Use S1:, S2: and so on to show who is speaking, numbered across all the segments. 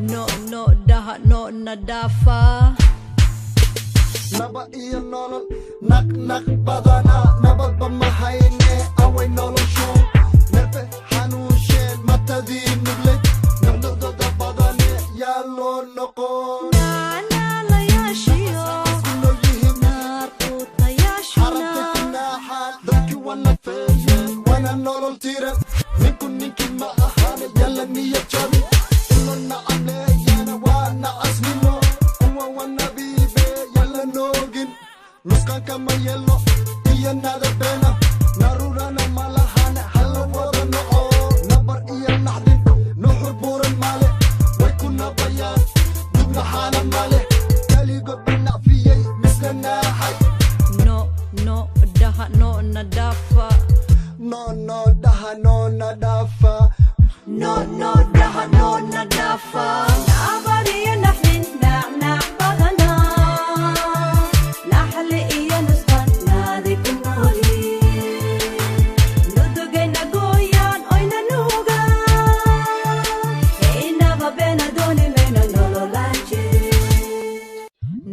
S1: No no daha no nadafa.
S2: Naba iyo nolol naq naq badana nabadba ma hayne away noloshu nerfe xanuunsheen matadii nuglay nuqnuqdada badane yaa loo noqon
S1: Naalayaashiyo
S2: ku nool yihiin
S1: naarquutayaashuna
S2: xarabta ku naaxaan dadkii wana feeyeen wana nolol tiran ninku ninkii ma ahaane yalla niyad jabin ilo nacamleeyana waa nacasnimo kuwa wanabiibe yalla noogin nusqanka ma yeelno iyo nadabeena narurana malahane hala wada noco nabar iyo naxdin nuxur buuran male way ku nabayaan dugnaxaana male kaligo binacfiyey misna naaxay.
S1: No no daha no nadafa.
S2: No no daha no nadafa.
S1: No no daha no nadafa.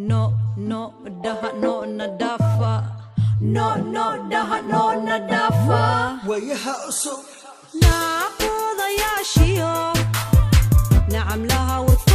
S1: No no daha no nadafa. No no daha no nadafa.
S2: Wayaha cusub.
S1: Naaquudayaashiyo nacam laha warkooda.